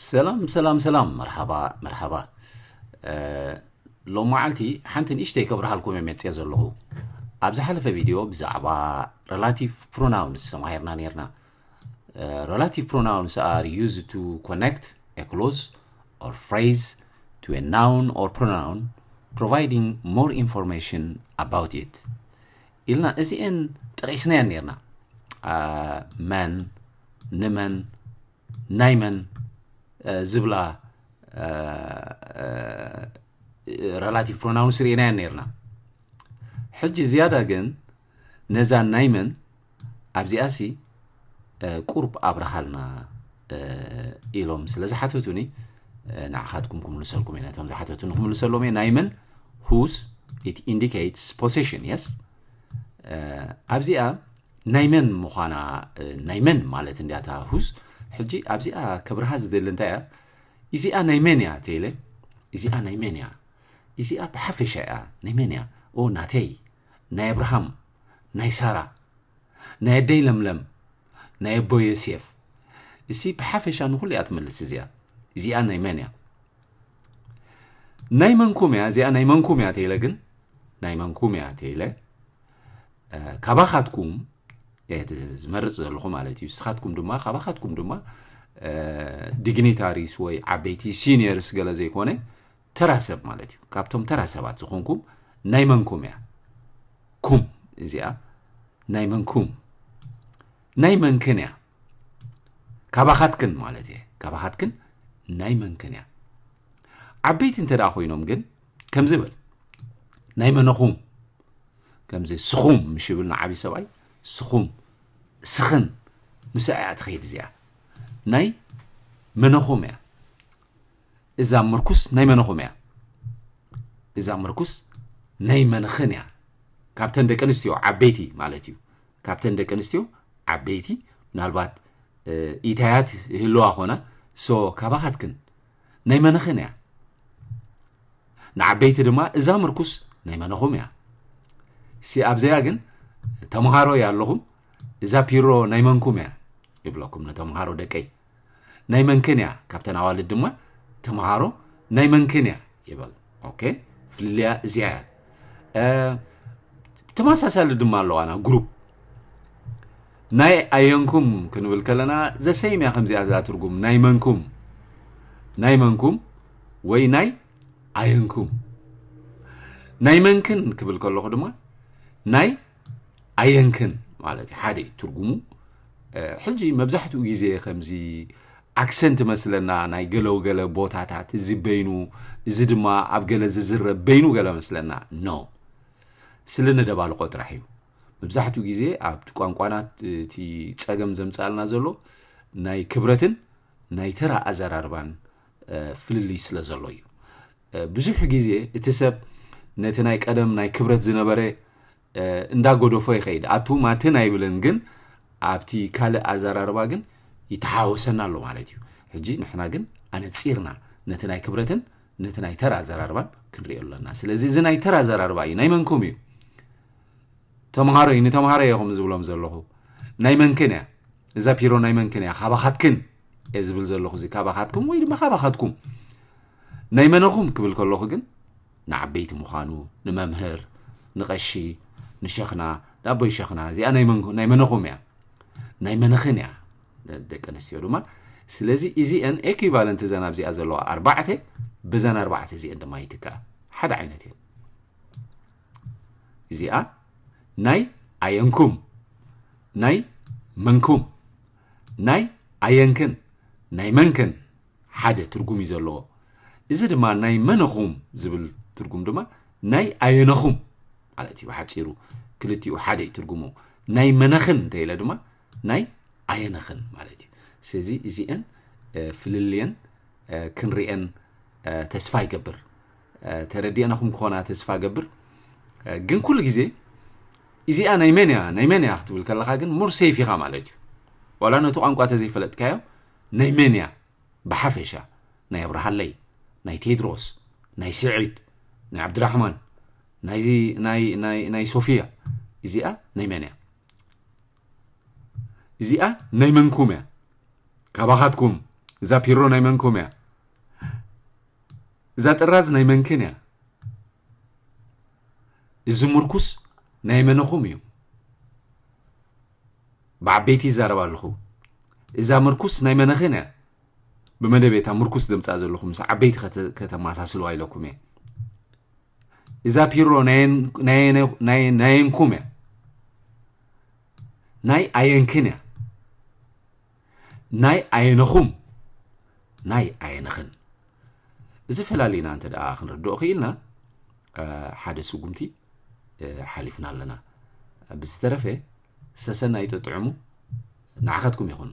ሰላም ሰላም ሰላም፣ መርሓባ መርሓባ። እ፣ ሎም መዓልቲ ሓንቲ ንእሽተይ ከብርሃልኩም እየ መፅየ ዘለኹ። ኣብ ዝሓለፈ ቪድዮ ብዛዕባ relative pronouns ተማሂርና ነርና። Relative pronouns are used to connect a clause or phrase to a noun or pronoun, providing more information about it ኢልና እዚኤን ጠቒስናየን ነርና። መን፣ ንመን፣ ናይ መን ዝብላ relative pronouns ርኢናየን ነርና። ሕጂ ዝያዳ ግን ነዛ ናይ መን ኣብዚኣሲ ቁርብ ኣብርሃልና ኢሎም ስለ ዝሓተቱኒ፣ ንዓኻትኩም ክምልሰልኩም እየ፣ ነቶም ዝሓተቱኒ ክምልሰሎም እየ። ናይ መን፣ whose, it indicates possession, yes? ኣብዚኣ ናይ መን ምዃና፣ ናይ መን ማለት እንዲያታ whose። ሕጂ ኣብዚኣ ከብርሃ ዝደሊ እንታይ እያ? እዚኣ ናይ መን እያ ተይለ? እዚኣ ናይ መን እያ? እዚኣ ብሓፈሻ እያ ናይ መን እያ? ኦ፣ ናተይ፣ ናይ ኣብርሃም፣ ናይ ሳራ፣ ናይ ኣደይ ለምለም፣ ናይ ኣቦ ዮሴፍ። እሲ ብሓፈሻ ንኹሉ እያ ትመልስ እዚኣ። እዚኣ ናይ መን እያ? ናይ መንኩም እያ እዚኣ? ናይ መንኩም እያ ተይለ ግን፣ ናይ መንኩም እያ ተይለ፣ ካባኻትኩም እየ ዝመርፅ ዘለኹ ማለት እዩ። ንስኻትኩም ድማ፣ ካባኻትኩም ድማ ዲግኒታሪስ ወይ ዓበይቲ ሲኒየርስ ገለ ዘይኮነ፣ ተራ ሰብ ማለት እዩ። ካብቶም ተራ ሰባት ዝኾንኩም ናይ መንኩም እያ? ኩም እዚኣ ናይ መንኩም፣ ናይ መንክን እያ? ካባኻትክን ማለት እየ፣ ካባኻትክን ናይ መንክን እያ? ዓበይቲ እንተ ደኣ ኮይኖም ግን ከምዚ በል፣ ናይ መነኹም። ከምዚ ስኹም ምሽ ይብል ንዓብዪ ሰብኣይ፣ ስኹም፣ ስኽን፣ ምስኣ እያ ትኸይድ እዚኣ። ናይ መነኹም እያ? እዛ ምርኩስ ናይ መነኹም እያ? እዛ ምርኩስ ናይ መንኽን እያ? ካብተን ደቂ ኣንስትዮ ዓበይቲ ማለት እዩ። ካብተን ደቂ ኣንስትዮ ዓበይቲ፣ ምናልባት ኢታያት ይህልዋ ኾና፣ ሶ ካባኻትክን ናይ መነኽን እያ? ንዓበይቲ ድማ እዛ ምርኩስ ናይ መነኹም እያ? ሲ ኣብዚኣ ግን ተምሃሮ እያ ኣለኹም፣ እዛ ፒሮ ናይ መንኩም እያ ይብለኩም ንተምሃሮ ደቀይ። ናይ መንክን እያ? ካብተን ኣዋልድ ድማ ተምሃሮ ናይ መንክን እያ ይበል። ኦኬ፣ ፍልልያ እዚኣ እያ። ተመሳሳሊ ድማ ኣለዋና ግሩፕ ናይ ኣየንኩም ክንብል ከለና ዘሰይም እያ ከምዚኣ እዛ ትርጉም ናይ መንኩም፣ ናይ መንኩም ወይ ናይ ኣየንኩም። ናይ መንክን ክብል ከለኹ ድማ ናይ ኣየንክን ማለት እዩ። ሓደ እዩ ትርጉሙ። ሕጂ መብዛሕትኡ ግዜ ከምዚ ኣክሰንት መስለና ናይ ገለ ገለ ቦታታት እዚ በይኑ፣ እዚ ድማ ኣብ ገለ ዝዝረብ በይኑ ገለ መስለና። ኖ፣ ስለ ነደባልቆ ጥራሕ እዩ። መብዛሕትኡ ግዜ ኣብ ቋንቋና እቲ ጸገም ዘምጻልና ዘሎ ናይ ክብረትን ናይ ተራ ኣዘራርባን ፍልልይ ስለ ዘሎ እዩ። ብዙሕ ግዜ እቲ ሰብ ነቲ ናይ ቀደም ናይ ክብረት ዝነበረ እንዳጎደፎ ይኸይድ። ኣቱም ኣትን ኣይብልን፣ ግን ኣብቲ ካልእ ኣዘራርባ ግን ይተሓወሰና ኣሎ ማለት እዩ። ሕጂ ንሕና ግን ኣነጺርና ነቲ ናይ ክብረትን ነቲ ናይ ተራ ኣዘራርባን ክንሪኦ ኣለና። ስለዚ እዚ ናይ ተራ ኣዘራርባ እዩ፣ ናይ መንኩም እዩ? ተምሃሮ እዩ፣ ንተምሃሮ እየ ከም ዝብሎም ዘለኹ። ናይ መንክን እያ እዛ ፒሮ? ናይ መንክን እያ? ካባኻትክን እየ ዝብል ዘለኹ። እዚ ካባኻትኩም ወይ ድማ ካባኻትኩም። ናይ መነኹም ክብል ከለኹ ግን ንዓበይቲ ምዃኑ፣ ንመምህር፣ ንቐሺ፣ ንሸኽና፣ ንኣቦይ ሸኽና፣ እዚኣ ናይ መንኩ-፣ ናይ መነኹም እያ? ናይ መነኽን እያ፣ ደ-፣ ደቂ ኣንስትዮ ድማ። ስለዚ እዚአን ኤኪቫለንት እዘን ኣብዚኣ ዘለዋ ኣርባዕተ፣ በዘን ኣርባዕተ እዚአን ድማ ይትክኣ። ሓደ ዓይነት እየን። እዚኣ ናይ ኣየንኩም፣ ናይ መንኩም፣ ናይ ኣየንክን፣ ናይ መንክን ሓደ ትርጉም እዩ ዘለዎ። እዚ ድማ ናይ መነኹም ዝብል ትርጉም ድማ ናይ ኣየነኹም ማለት እዩ። ብሓፂሩ ክልቲኡ ሓደ እዩ ትርጉሙ። ናይ መነኽን እንተኢለ ድማ ናይ ኣየነኽን ማለት እዩ። ስለዚ እዚአን፣ እ፣ ፍልልየን፣ እ፣ ክንሪአን፣ እ፣ ተስፋ ይገብር። እ፣ ተረዲአናኹም ክኾና ተስፋ ገብር። እ፣ ግን ኩሉ ግዜ እዚኣ ናይ መን እያ፣ ናይ መን እያ ክትብል ከለኻ ግን ሙር ሴፍ ኢኻ ማለት እዩ። ዋላ ነቲ ቋንቋ ተዘይፈለጥካዮ ናይ መን እያ ብሓፈሻ፣ ናይ ኣብርሃለይ፣ ናይ ቴድሮስ፣ ናይ ስዒድ፣ ናይ ዓብድራሕማን፣ ናይ፣ ናይ፣ ናይ፣ ናይ ሶፊያ፣ እዚኣ ናይ መን እያ? እዚኣ ናይ መንኩም እያ? ካባኻትኩም፣ እዛ ፒሮ ናይ መንኩም እያ? እዛ ጥራዝ ናይ መንክን እያ? እዚ ምርኩስ ናይ መነኹም እዩ? ብዓበይቲ ይዛረብ ኣለኹ። እዛ ምርኩስ ናይ መነኽን እያ? ብመደብ እታ ምርኩስ ዘምፅኣ ዘለኹ ምስ ዓበይቲ ከተ- ከተመሳስልዋ ኢለኩም እየ። እዛ ፒሮ ናይ- ናይ- ናይ- ናየንኩም እያ? ናይ ኣየንክን እያ? ናይ ኣየነኹም? ናይ ኣየነኽን? እዚ ፈላሊና እንተ ደኣ ክንርድኦ ክኢልና፣ እ፣ ሓደ ስጉምቲ፣ እ፣ ሓሊፍና ኣለና። ብዝተረፈ ሰሰናይ ጥጥዕሙ ንዓኻትኩም ይኹን።